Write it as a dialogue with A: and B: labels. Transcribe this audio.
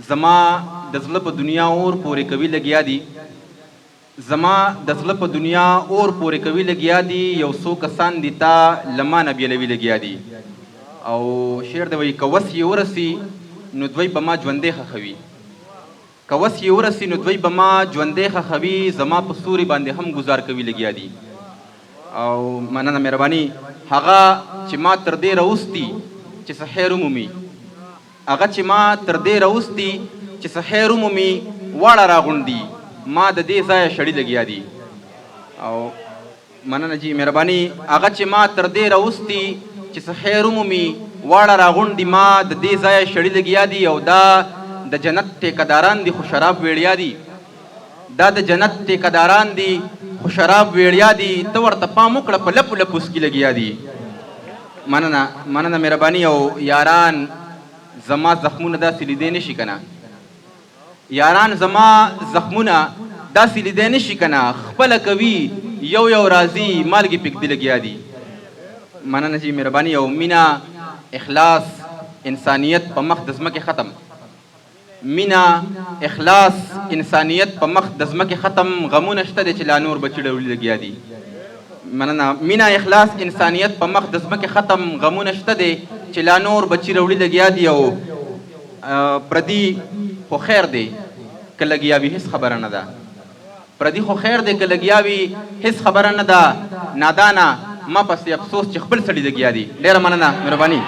A: زما د زړه په دنیا اور پورې کوي لګیا دي. زما د زړه په دنیا اور پورې کوي لګیا دي، یو څو کسان دي تا له ما نه بیلوي لګیا دي. او شعر دی وایي، که وس یې ورسي نو دوی به ما ژوندی ښخوي، که وس یې ورسي نو دوی به ما ژوندی ښخوي، زما په سوري باندې هم ګزار کوي لګیا دي. او مننه مهرباني. هغه چې ما تر دې راوستي چې څه خیر ومومي، هغه چې ما تر دې راوستي چې څه خیر ومومي، واړه راغونډ دي ما د دې ځایه شړي لګیا دي. او مننه جی مهرباني. هغه چې ما تر دې راوستي چې څه خیر ومومي، واړه راغونډ دي ما د دې ځایه شړي لګیا دي. او دا د جنت ټیکهداران دي خو شراب ویړیا دي، دا د جنت ټیکهداران دي خو شراب ویړیا دي، ته ورته پام وکړه په لپو لپو څکي لګیا دي. مننه مننه مهرباني. او یاران زما زخمونه داسې لیدی نه شي که نه، یاران زما زخمونه داسې لیدی نه شي که نه، خپله کوي یو یو راځي مالګې پکدي لګیا دي. مننه جی مهرباني. او مینه اخلاص انسانیت په مخ د ځمکې ختم، مینه اخلاص انسانیت په مخ د ځمکې ختم، غمونه شته دی چې لا نور بچي ډولي لګیا دي. مننه. مینه اخلاص انسانیت په مخ د ځمکې ختم، غمونه شته دی چې لا نور بچي راوړي لګیا دي. او پردي خو خیر دی که لګیا وي هېڅ خبره نه ده، پردي خو خیر دی که لګیا وي هېڅ خبره نه ده، نادانه ما پسې افسوس چې خپل سړي لګیا دي. ډېره مننه مهرباني.